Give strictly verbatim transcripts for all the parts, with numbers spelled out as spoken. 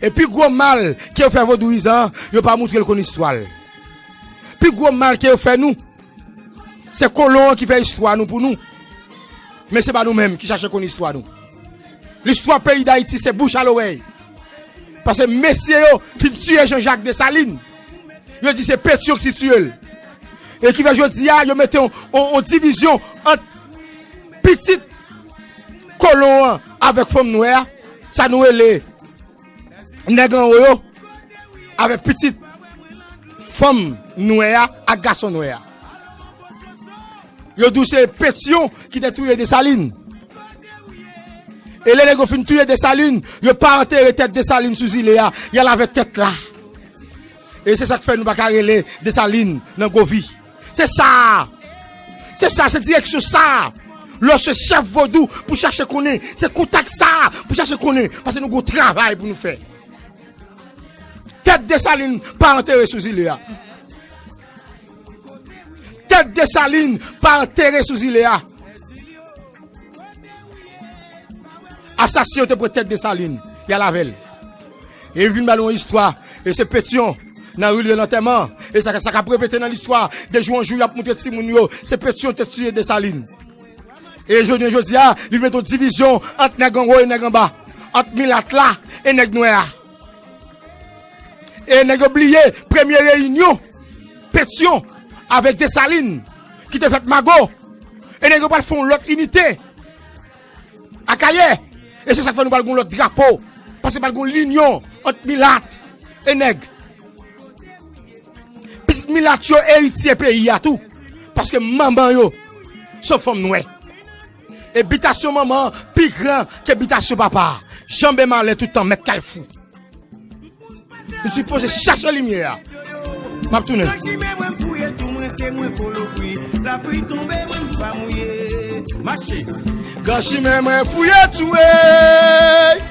E pi gwo mal ke yo fè vodouyizan an, yo pa moutre l konn istwa l. Pi gwo mal ke yo fè nou, se kolon an ki fè istwa nou pou nou. Men se pa nou menm ki chache konn istwa nou. Listwa peyi Dayiti se bouch a lorèy. Paske mesye yo fin tiye Jean Jacques Dessalines. Yo di se Petyon ki tiye l. E ki fè jodi a, yo mete yon, yon, yon divizyon ant pitit kolon an avèk fanm nwè a. Sa nou rele nèg anwo yo avèk pitit fanm nwè a ak gason nwè a. Yo di w se Petyon ki te touye Dessalines. E lè nèg yo fin touye Dessalines, yo pa antere tèt Dessalines sou zile a, y al avèk tèt la. E se sa k fè nou pa ka rele Dessalines nan Govi. Se sa! Se sa, se direksyon sa! Lè w se chèf vodou pou chache konnen, se kontak sa pou chache konnen, paske nou gon travay pou nou fè. Tèt Desalin pa antere sou zile a. Tèt Desalin pa antere sou zile a. Asasen yo te pran tèt Desalin, y al avè l. E yo vin ba nou yon istwa, e se Petyon nan ri li lantèman, e sa, sa k ap repete nan listwa, de jou an jou, y ap montre timoun yo, se Petyon te tiye Desalin. E jounen jodi a, li mete yon divizyon ant nèg anwo e nèg anba, ant milat la e nèg nwè a. E nèg yo bliye premye reyinyon Petyon avèk Desalin ki te fèt Mago. E nèg yo pral fè yon lòt inite Akayè. E se sa k fè nou pral gon lòt drapo. Paske pral gon linyon ant milat e nèg. Pitit milat yo eritye peyi a tou. Paske manman yo se fanm nwè. E bitasyon manman an pi gran ke bitasyon papa a. Janbe malè toutan mèt kalfou. Nou sipoze chache limyè a. M ap tounen. Nan chimen mwen fouye tou mwen se mwen kolobri. Lapli tonbe mwen pa mouye. Mache. Nan chimen mwen fouye tou ey.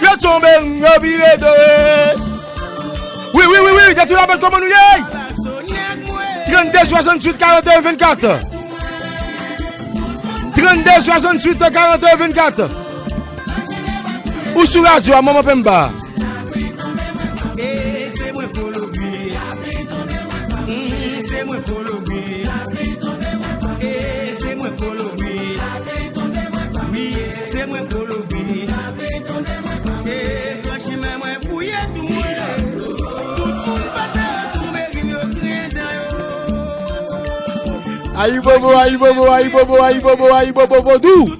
Yo tonbe yo vire do ey. Wi, wi, wi, wi, Dètoulabad kòman nou ye? Trannde swasanntuit karanteyen vennkat. Trannde swasanntuit karanteyen vennkat. Ou sou radyo a, Manman Pemba. E se mwen folobi. Mm, se mwen folobi. E se mwen folobi. Wi, se mwen folobi. E nan chimen mwen fouye tou mwen. Tout moun pase yo tonbe, rim yo griyen dan yo. Ayibobo, ayibobo, ayibobo, ayibobo, ayibobo, vodou.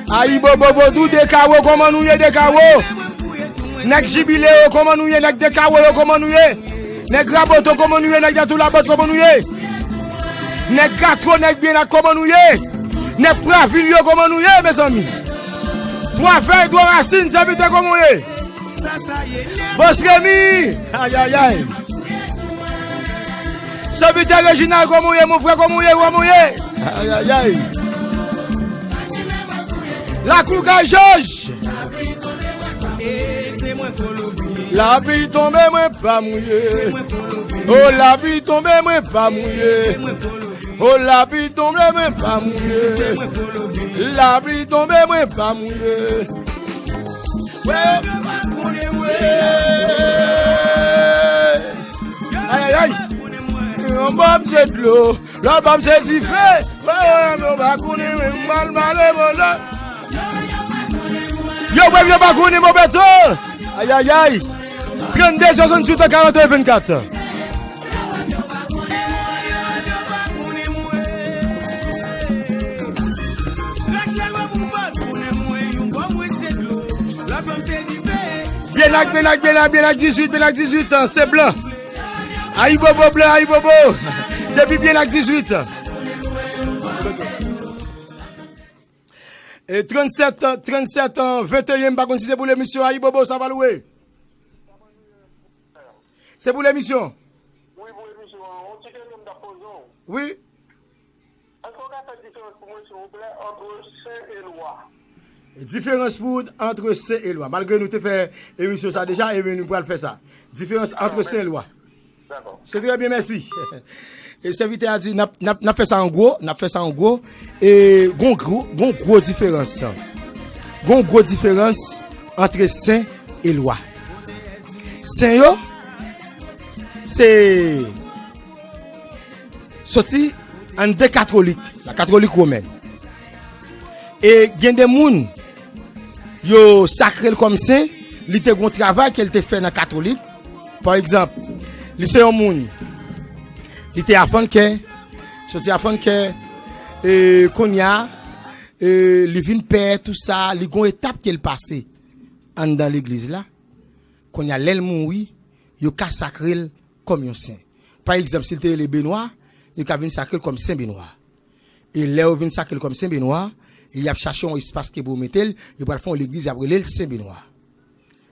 Ayibobo, vodou, Dekawo, kòman nou ye, Dekawo? Nèg Jibile yo, kòman nou ye? Nèg Dekawo yo, kòman nou ye? Nèg Raboto, kòman nou ye? Nèg Dètoulabad, kòman nou ye? Nèg Katwo, nèg Byenak, kòman nou ye? Nèg Pravil yo, kòman nou ye, mezanmi? Twa fèy, twa rasin, sèvitè, kòman w ye? Bòs Remi! Ayayay! Sèvitè Rejinal, kòman w ye, mon frè, kòman w ye, kòman w ye? Ayayay! Lakou Kay Jòj! Lapli tonbe, mwen pa mouye. O, lapli tonbe, mwen pa mouye. O, lapli tonbe, mwen pa mouye. Lapli tonbe, mwen pa mouye. Wè, yo pa konnen, wè. Ayayay. Yon bòm se dlo, lòt bòm se dife. Wè, wè, yo pa konnen, wè, m pral pale, bon, lòt. Yo, wè, yo pa konnen, mon bèto. Ayayay. Trannde swasanntuit karanteyen vennkat. Byenak, Byenak, Byenak, Byenak dizuit, Byenak dizuit, se blan. Ayibobo blan, ayibobo. Depi Byenak dizuit. E trannsèt, trannsèt, venteyen, m pa konn si se pou lemisyon, ayibobo, sa va louwe. Se pou lemisyon. Wi, pou emisyon an. Yon ti kesyon m t ap poze w. Wi. Èske w ka fè diferans pou mwen, silvouplè, ant sen e lwa? Diferans pou ant sen e lwa. Malgre nou te fè emisyon sa deja, ebyen nou pral fè sa. Diferans ant sen e lwa. Dakò. Se trè byen, mèsi. E sèvitè a di, n ap, n ap, n ap fè sa an gwo, n ap fè sa an gwo. E gon gwo, gon gwo diferans. Gon gwo diferans ant sen e lwa. Sen yo, se soti anndan katolik, la katolik womèn. E gen de moun, yo sakre l kòm sen, li te gon travay ke l te fè nan katolik. Pa egzanp, li se yon moun, li te afann kè, soti afann kè, e, kounye a, e, li vin pè, tou sa, li gon etap ke l pase anndan legliz la. Kounye a, lè l mouri, yo ka sakre l kòm yon sen. Pa egzanp, si l te rele Benwa, yo ka vin sakre l kòm Sen Benwa. E lè yo vin sakre l kòm Sen Benwa, e y ap chache yon espas ke pou yo mete l, yo pral fè yon legliz, y ap rele l Sen Benwa.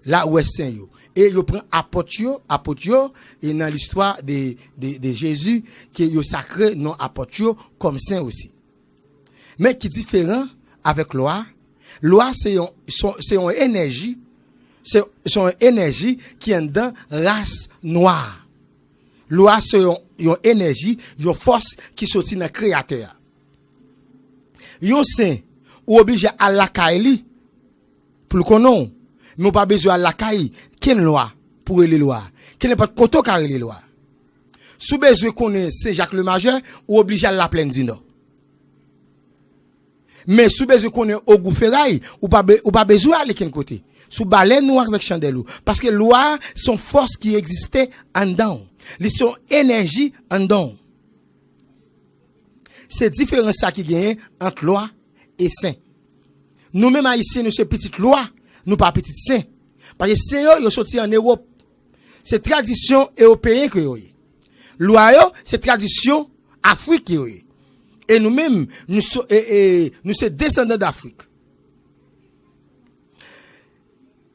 La ou wè sen yo. E yo pran apot yo, apot yo, e nan listwa de, de, de Jezi, ke yo sakre non apot yo kòm sen osi. Men ki diferan avèk lwa, lwa se yon, se, se yon enèji, se, se yon enèji ki anndan ras nwa. Lwa se yon, yon enèji, yon fòs ki soti nan Kreyatè a. Yon sen, ou oblije al lakay li pou l konnen w, men w pa bezwen al lakay kenn lwa pou rele lwa. Kenn nenpòt kote w ka rele lwa. Si w bezwen konnen Sen Jak Lemajè, ou oblije al Laplèn di Nò. Men si w bezwen konnen Ogou Feray, ou pa be-, ou pa bezwen ale kenn kote. Si w balèn ou avèk chandèl ou. Paske lwa se yon fòs ki egziste anndan w. Li se yon enèji anndan w. Se diferans sa ki genyen ant lwa e sen. Nou menm Ayisyen, nou se pitit lwa, nou pa pitit sen. Paske sen yo, yo soti ann Ewòp. Se tradisyon ewopeyen ke yo ye. Lwa yo, se tradisyon Afrik yo ye. E nou menm, nou so-, e, e, nou se desandan d Afrik.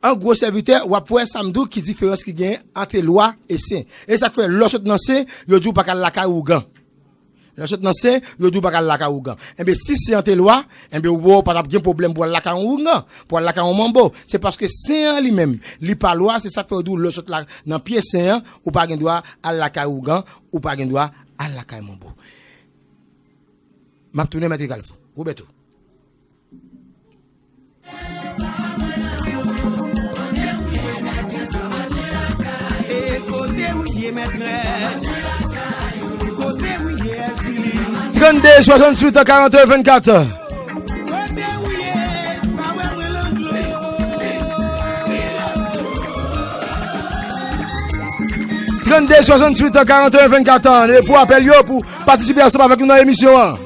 An gwo, sèvitè, w ap wè sa m di w ki diferans ki genyen ant lwa e sen. E sa k fè, lè w sot nan sen, yo di w pa ka al lakay ougan. Lè w sot nan sen, yo di w pa ka al lakay ougan. Enben, si sen an te lwa, enben, ou pa t ap gen pwoblèm pou al lakay yon ougan, pou al lakay yon manbo. Se paske sen an li menm, li pa lwa, se sa k fè yo di w lè w sot la, nan pye sen an, ou pa gen dwa al lakay ougan, ou pa gen dwa al lakay manbo. M ap tounen, Mèt Kalfou. Roberto. Trannde swasanntuit karannteyen vennkat. Trannde swasanntuit karannteyen vennkat. E pou apèl yo, pou patisipe ansanm avèk nou nan emisyon an.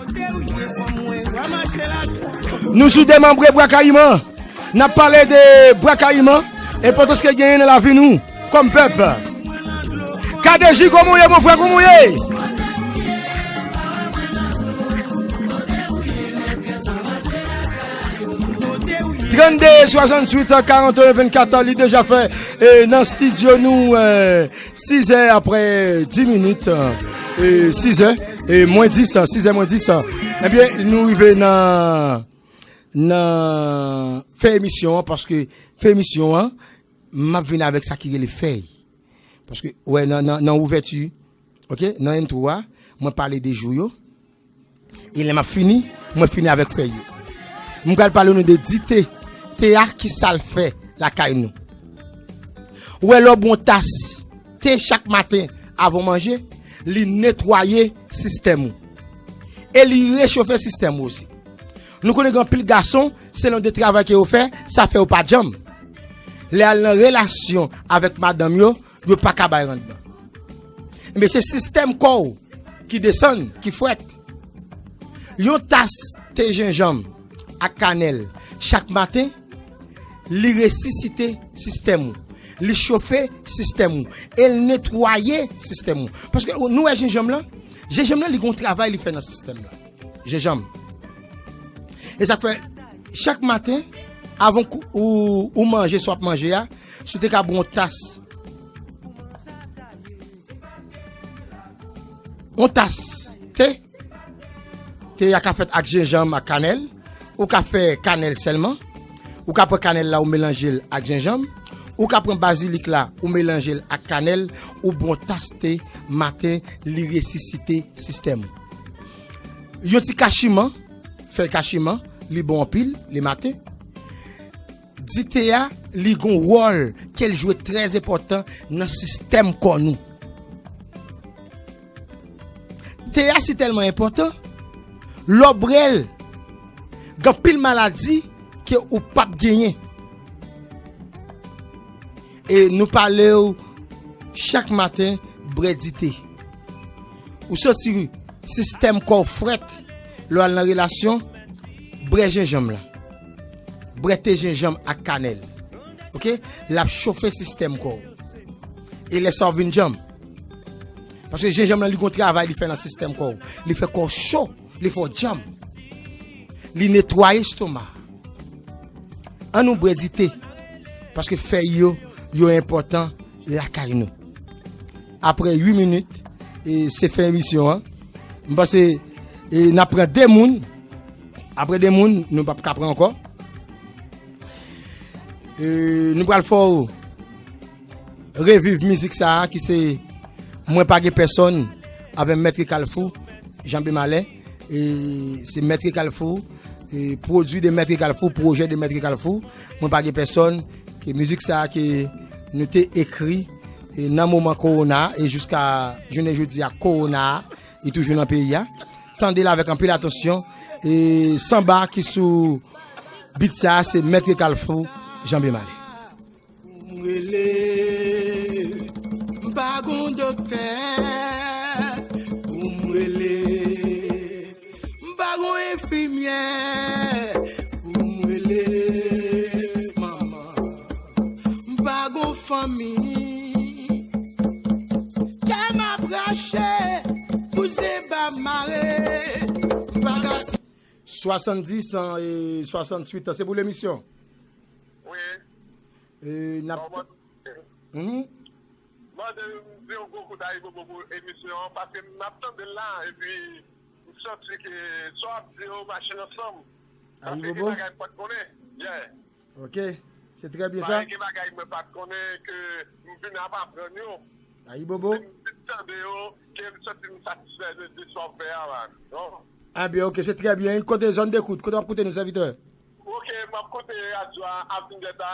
Nou sou Demanbre Bwa Kayiman. N ap pale de Bwa Kayiman, enpòtans ke genyen nan lavi nou kòm pèp. K D J, kòman w ye, mon frè, kòman w ye? Trannde swasanntuit karannteyen vennkat, li deja fè, e, nan estidyo nou, e, sizè apre dis minit, e, sizè, e, mwen dis, sizè mwen dis. Ebyen, nou rive nan, nan fen emisyon an, paske fen emisyon an, m ap vin avèk sa ki rele fèy. Paske, wè, nan, nan, nan ouvèti, oke, nan entwo a, mwen pale de jou yo. E lè m ap fini, mwen fini avèk fèy yo. M pral pale nou de dite, te a, ki sa l fè lakay nou. Ou wè, lè w bwè yon tas te chak maten avan w manje, li netwaye sistèm ou. E li rechofe sistèm ou osi. Nou konnen gen anpil gason, selon de travay ke yo fè, sa fè yo pa djanm. Lè al nan relasyon avèk madanm yo, yo pa ka bay randman. Ebyen, se sistèm kò w ki desann, ki frèt. Yon tas te jenjanm ak kanèl chak maten, li resisite sistèm ou. Li chofe sistèm ou. E l netwaye sistèm ou. Paske ou, nou wè jenjanm lan, jenjanm lan, li gon travay li fè nan sistèm lan. Jenjanm. E sa k fè, chak maten, avan kou-, ou, ou manje, sa w ap manje a, si w te ka bwè yon tas, yon tas te, te a ka fèt ak jenjanm, ak kanèl, ou ka fè kanèl sèlman, ou ka pran kanèl la, ou melanje l ak jenjanm, ou ka pran bazilik la, ou melanje l ak kanèl, ou bwè yon tas te maten, li resisite sistèm ou. Yon ti kachiman, fèy kachiman, li bon anpil, le maten. Dite a, li gon wòl ke l jwe trè enpòtan nan sistèm kò nou. Te a si tèlman enpòtan, lè w bwè l, gen anpil maladi ke ou p ap genyen. E nou pale w chak maten, bwè dite. Ou santi sistèm kò w frèt, lè w al nan relasyon, bwè jenjanm lan. Bwè te jenjanm ak kanèl. Oke? L ap chofe sistèm kò w. E lè sa w vin djanm. Paske jenjanm lan li gon travay li fè nan sistèm kò w. Li fè kò w cho, li fè w djanm. Li netwaye estoma. An nou bwè dite. Paske fèy yo, yo enpòtan lakay nou. Apre uit minit, e se fen emisyon an. M panse e n ap pran de moun. Apre de moun, nou p ap ka pran ankò. E nou pral fè w reviv mizik sa a ki se Mwen pa gen pèsonn avè Mèt Kalfou, Janbe Malè. E se Mèt Kalfou, e pwodui de Mèt Kalfou, pwojè de Mèt Kalfou, Mwen pa gen pèsonn, ke mizik sa a ke nou te ekri e nan moman kowona e jiska jounen jodi a kowona a, li toujou nan peyi a. Tande l avèk anpil atansyon. E sanba ki sou bit sa a se Mèt Kalfou, Janbe Malè. Pou m rele, m pa gon doktè. Pou m rele, m pa gon enfimyè. Pou m rele, manman, m pa gon fanmi. Kè m ap rache, bout zenba mare. M pa ka. Swasanndis an e swasanntuit an, se pou lemisyon. Wi. E n ap. Bon, mwen, mhm. Mwen te di yon gwo kout Ayibobo pou emisyon an, paske m ap tande l la, epi m santi ke sa w ap di yo mache ansanm. Paske gen Ayibobo? Bagay m pa t konnen. Yeah. Ok, se trè byen sa. Gen bagay mwen pa t konnen ke m vin ap aprann yo. Ayibobo. M vin tande yo, ke m santi m satisfè de, de sa w fè a, man. Non. Ah byen, ok, se trè byen. Kote zòn dekout? Kote w ap koute nou, sèvitè? Ok, m ap koute radyo a, Avni Dèta,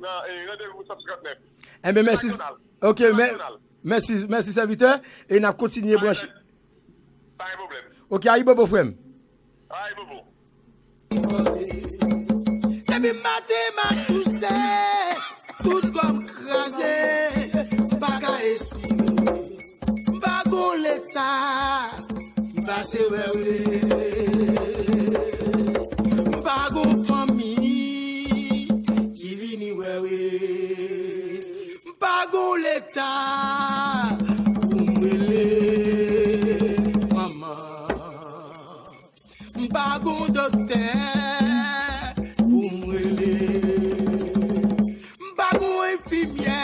nan, e, Randevou san senkantnèf. Enben, mèsi. Nasyonal. Ok, mè-, nasyonal. Mèsi, mèsi, sèvitè. E n ap kontinye branche. Pa gen pwoblèm. Ok, ayibobo, frè m. Ayibobo. Depi maten m ap touse, tout kò m kraze, m pa ka espire. M pa gon leta ki pase wè w. M pa gon fanmi ki vini wè w. M pa gon leta pou m rele manman. M pa gon doktè pou m rele. M pa gon enfimyè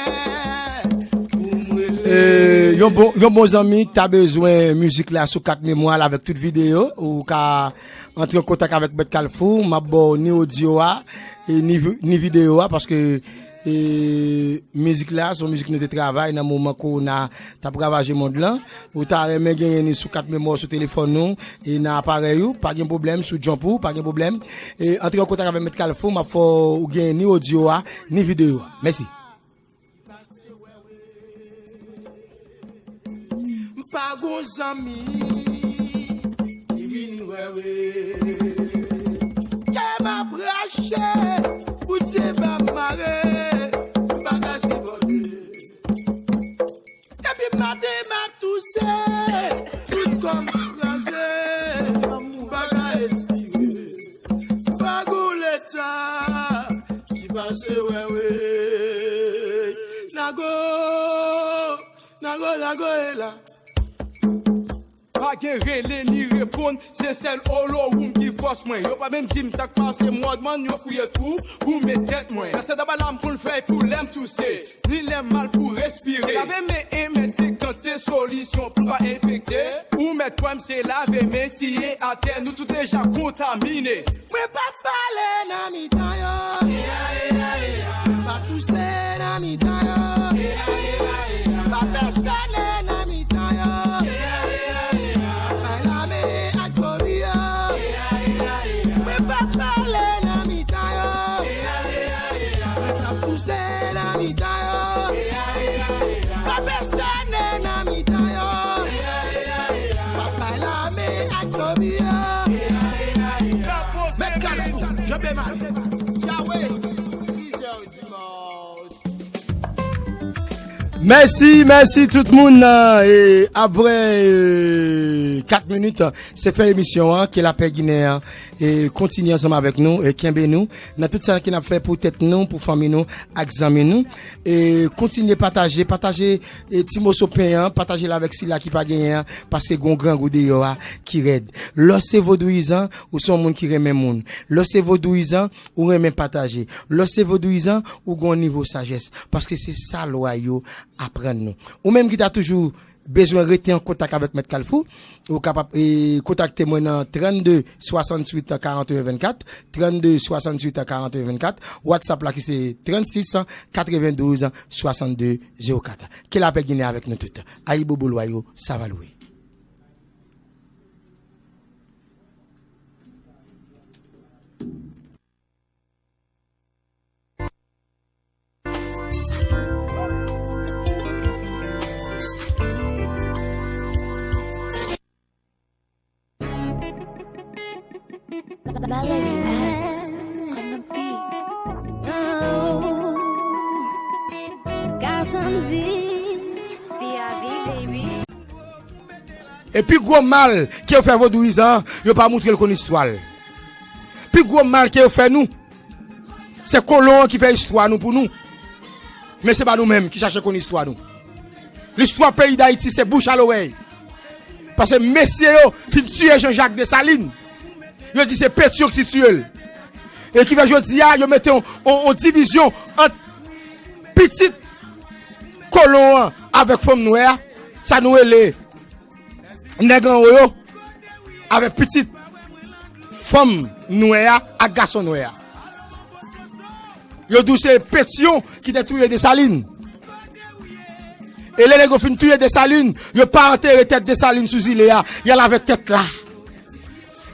pou m rele. E, yon bon, yon bon zanmi ki ta bezwen mizik la sou kat memwa l avèk tout videyo, ou ka antre an kontak avèk Mèt Kalfou, m ap ba w ni odyo a, e ni vi-, ni videyo a, paske, e, mizik la, se yon mizik nou te travay nan moman kowona t ap ravaje mond lan. Ou ta renmen genyen ni sou kat memwa w sou telefòn ou, e nan aparèy ou, pa gen pwoblèm, sou jump ou, pa gen pwoblèm. E antre an kontak avèk Mèt Kalfou, m ap fè w genyen ni odyo a, ni videyo a. Mèsi. M pa gon zanmi ki vini wè w. Kè m ap rache, bout zenba mare, m pa ka sipòte. Depi maten m ap touse, tout kò m kraze, m pa ka espire. M pa gon leta ki pase wè w. Nago, nago, nago e la. Pa gen rele ni reponn, se sèl Olowoum ki fòs mwen. Yo pa menm di m sa k pase, m wòdman yo fouye twou pou met tèt mwen. Nan sèdaba la m konn fè pou lè m touse, ni lè m mal pou respire. Lave men e mèt dekann se solisyon pou m pa enfekte. Ou mèt kwè m se lave men siye atè, nou tout deja kontamine. Mwen p ap pale nan mitan yo. Mwen p ap touse nan mitan yo. M p ap pèstone nan mitan yo. M ap bay lame ak kouri yo. Mwen p ap pale nan mitan yo. Mwen p Toussaint nan mitan yo. Papa Stanley nan mitan yo. Papa Lame ak Joby yo. Mèt Kalfou, Jean Bemay, Yahweh, sizè dimanch. Mèsi, mèsi tout moun. E apre, e, kat minit, se fen emisyon an. Ke lapè Ginen an, e, kontinye ansanm avèk nou, e, kenbe nou nan tout sa ke n ap fè pou tèt nou, pou fanmi nou, ak zanmi nou. E, kontinye pataje, pataje, e, ti moso pen an, pataje l avèk sila ki pa genyen an, paske gon grangou deyò a ki rèd. Lè w se vodouyizan, ou se yon moun ki renmen moun. Lè w se vodouyizan, ou renmen pataje. Lè w se vodouyizan, ou gon nivo sajès. Paske se sa lwa yo aprann nou. Ou menm ki ta toujou bezwen rete an kontak avèk Mèt Kalfou, ou kapab, e, kontakte mwen nan trannde swasanntuit karanteyen vennkat, trannde swasanntuit karanteyen vennkat, WhatsApp la ki se trannsis katrevendouz swasannde zewo kat. Ke lapè Ginen avèk nou tout. Ayibobo lwa yo, Savalouwe. E pi gwo mal ke yo fè vodouyizan an, yo pa montre l konn istwa l. Pi gwo mal ke yo fè nou, se kolon an ki fè istwa nou pou nou. Men se pa nou menm ki chache konn istwa nou. Listwa peyi Dayiti se bouch a lorèy. Paske mesye yo fin tiye Jean Jacques Dessalines. Yo di se Petyon ki tiye l. E ki fè jodi a, yo mete yon, yon, yon divizyon ant pitit kolon an avèk fanm nwè a. Sa nou rele nèg anwo yo avèk pitit fanm nwè a ak gason nwè a. Yo di w se Petyon ki te touye Desalin. E lè nèg yo fin touye Desalin, yo pa antere tèt Desalin sou zile a, y al avèk tèt la.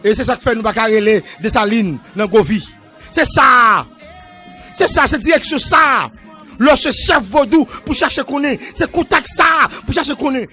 E se sa k fè nou pa ka rele Desalin nan Govi. Se sa! Se sa, se direksyon sa! Lè w se chèf vodou pou chache konnen, se kontak sa pou chache konnen.